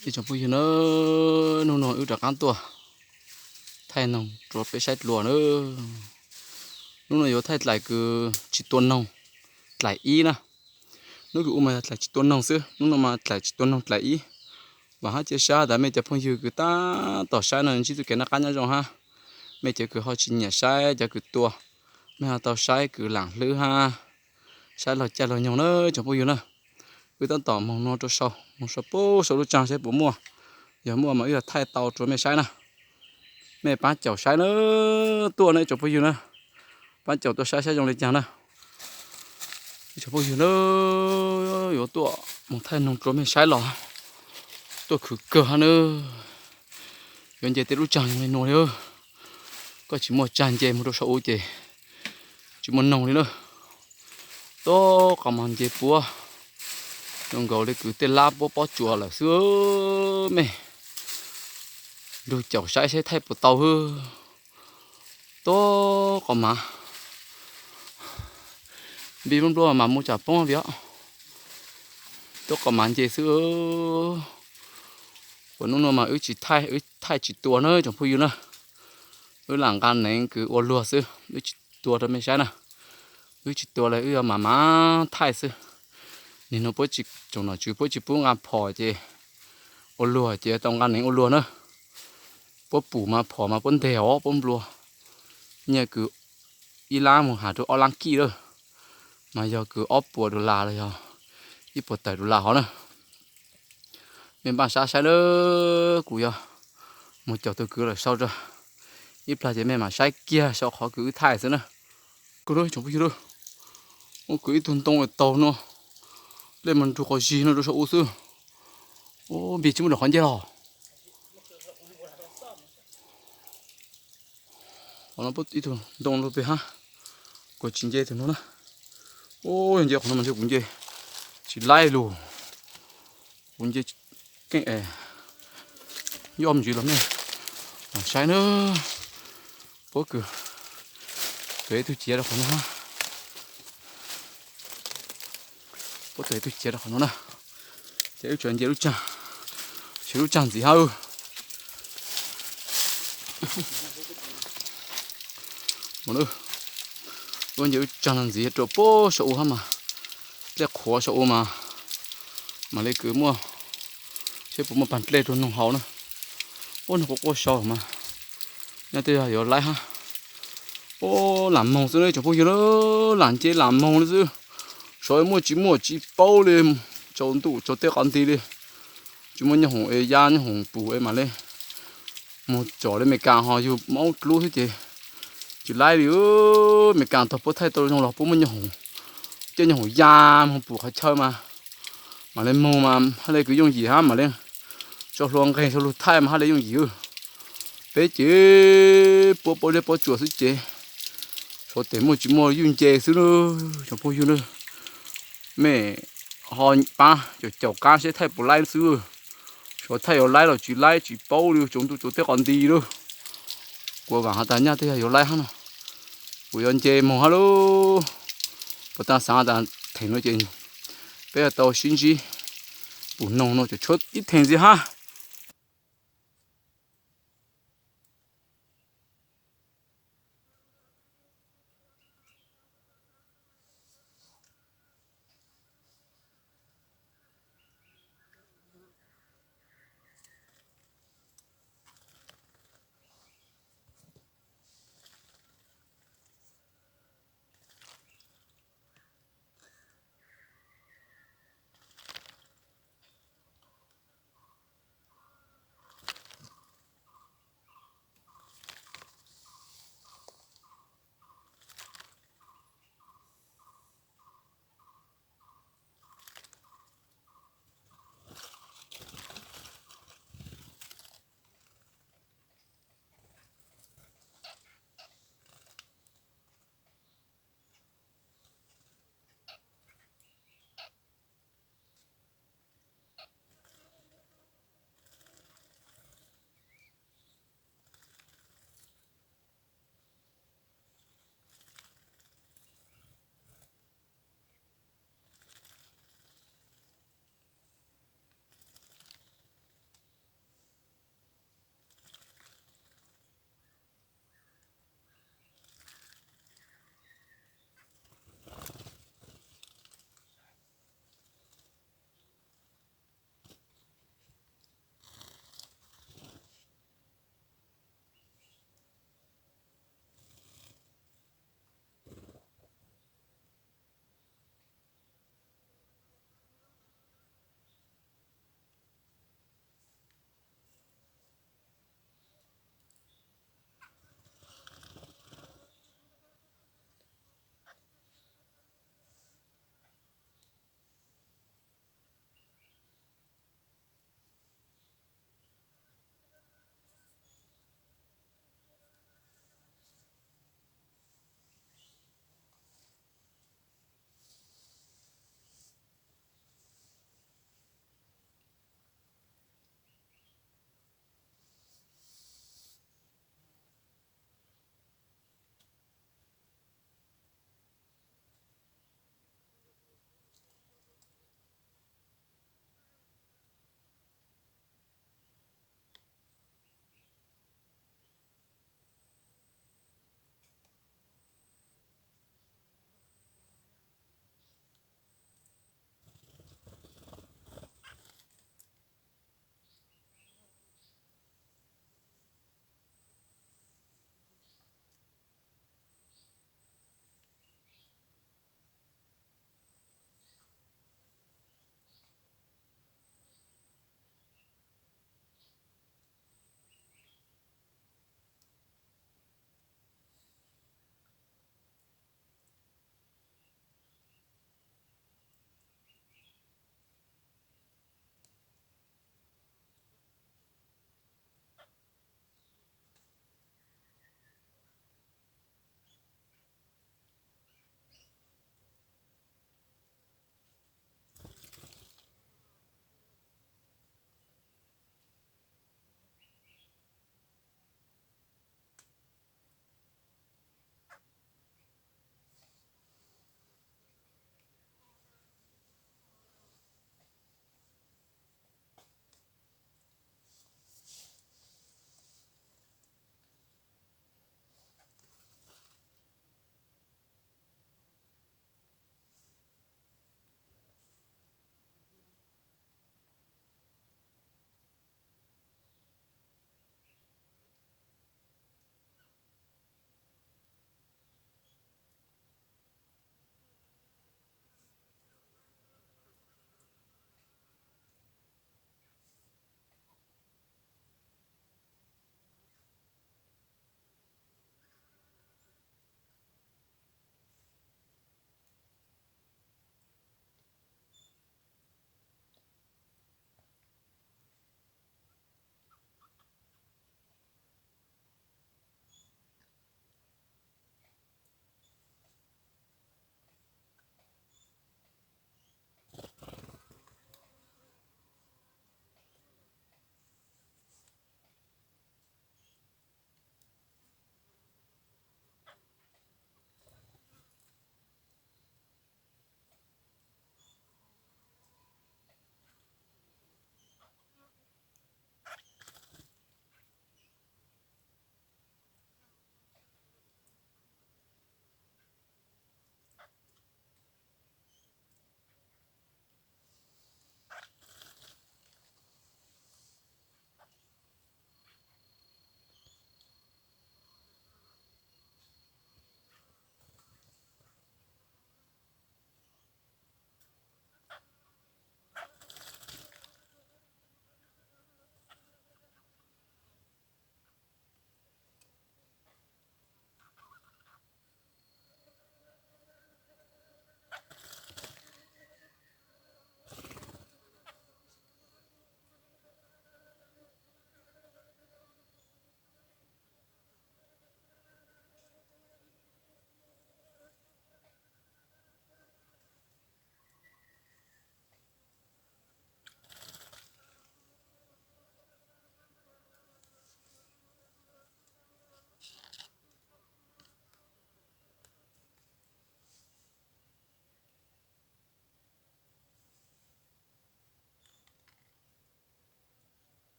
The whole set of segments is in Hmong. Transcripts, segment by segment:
Ib tsoom phooj ywg na, hnub no wb rov qab tuaj thaij noog rau peb saib dlua na. Hnub no yuav thaij dlaim kws tsis tua noog, dlaim ib na. Hnub kws ua mas yog dlaim tsis tua noog xwb, hnub no mas dlaim tsis tua noog dlaim ib. Vam hab cia sab tas mej cov phooj ywg kws tab tom saib no ntsib txuj kev noj qab nyob zoo hab. Mej cov kws ho tsis nyiam saib cov kws tua, mej ho tau saib kws laam hlwb hab saib laug caij laug nyoog na tsoom phooj ywg na. Wb tab tom moog no rau sau, moog sau puag sau lub tsaag saib puas muaj. Yog muaj mas wb yog thaij tau rau mej saib na. Mej paab caum saib na, tuaj na tsoom phooj ywg na, paab caum tuaj saib saib zoo le caag na. Ib tsoom phooj ywg na, yuav tuaj moog thaij noog rau mej saib los tuaj khwv kawg hab na. Yuav nce tej lub tsaag zoo le nuav li, koj tsis muaj tsaag nce moog rau sau u ces tsis muaj noog li na. Tuab qhov mas nce puab zoo nkaus le kws tej lab puab pob tsuas lawm xwb mej. Nrug caum saib saib thaij puas tau hwb. Tuab qhov mas npib nplua mas mus tsam poob vim tuab qhov mas nce xwb. Ua nub nua mas wb tsis thaij, wb thaij tsis tua na tsoom phooj ywg na. Wb lam nqa neev kws ua luag xwb, wb tsis tua rau mej saib na. Wb tsis tua li, wb yuav mas mas thaij xwb. Nim no puab tsis, tsoom nom tswv puab tsis pub nqa phom ces ua luag ces tau nqa neev ua luag na. Puab pum mas phom mas puab nteg os, puab nplua nyiaj kws ib lab mus has rau ob lab kij lawm, mas yog kws ob puas dollar los yog ib puas tawm dollar hov na. Mej npaj sab saib lawm, kuv yuav mus caum tug kwv lawm sau tso. Ib plag ces mej mam saib kiag sau qhov kws wb thaij xwb na. Kawg tsoom phooj ywg, muab kwv ib tug ntoo taug no, lej mas nrug qhov zig no rau sau u xwb. Npig tsis muaj nram qhov nce los. Ib tug ntoo lug pem hab, kuv tsis nce tug no na. Yog nce qhov no mas ntshe kuv nce tsis laib lug. Kuv nce keej es yoj ntsis los mej saib na. Puab kws tuav ib tug ciav rau qhov no, puab tuav ib tug ciav rau qhov no na. Ces wb tsuas nce lub tsaag, siv lub tsaag ntxiv hab. Wb nce lub tsaag no ntxiv rau puag sau u hab mas, dlej qhuav sau u mas, mam le kws muaj, seb puas muaj paag dlej rua noog haus na. Ub, noog quaj quaj sau mas, nyob tej yog yuav laib hab. Ub, lam moog xwb na tsoom phooj ywg, lam nce lam moog li xwb. Saib muaj tsis muaj tsis paub li, tsaus ntuj tsaus teb qhov nti li. Tsis muaj nyooj hoom es ya nyooj hoom pum es mam le moog tsom li Amelikas ho yug maub dlub xwb ces tsis laib li. Amelikas tog puab thaij tau zoo los puab muaj nyooj hoom, coj nyooj hoom ya moog pum qhov chaw mas, mam le moog mas hab le kws yooj yim hab mam le tso hlua nqeg tso lug thaij mas hab le yooj yim. Peb ces puab pob zeb pob tsuas xwb ces, suav tes muaj tsis muaj ywj nce xwb na tsoom phooj ywg na. Mej ho pab caum caum qab seb thaij puas laib xwb. Suav thaij yuav laib los tsis laib tsis paub li, tsaus ntuj tsaus teb qhov nti lawm. Kuv vaam has tas nyaj tej yog yuav laib hab no, kuv yuav nce moog hab lauj. Puas tas xaav tas theem no ces peb yuav tau sib ntsib pum noog no tshuav ib theem ntxiv hab.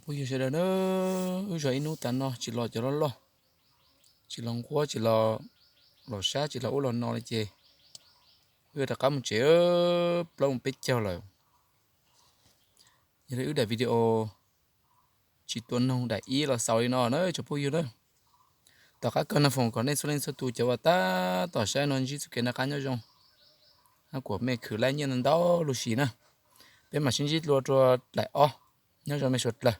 Phooj ywg sawv daws na, wb zov ib hnub tas no tsis los cov loj loj, tsis los nquab, tsis los sab, tsis los ub los no li ces wb yuav rov qab mus tsev, plaub moos peb caug lawm. Yog li wb daim video tsis tua noog daim ib los xaus li no na tsoom phooj ywg na. Tom qab kawg no foom kom nej txhua leej txhua tus cov uas tab tom saib no ntsib txoj kev noj qab nyob zoo, kuas mej khwv laib nyiaj ntau lub sis na. Peb mam sib ntsib dua rau daim ob, nyob zoo mej suav dlawg.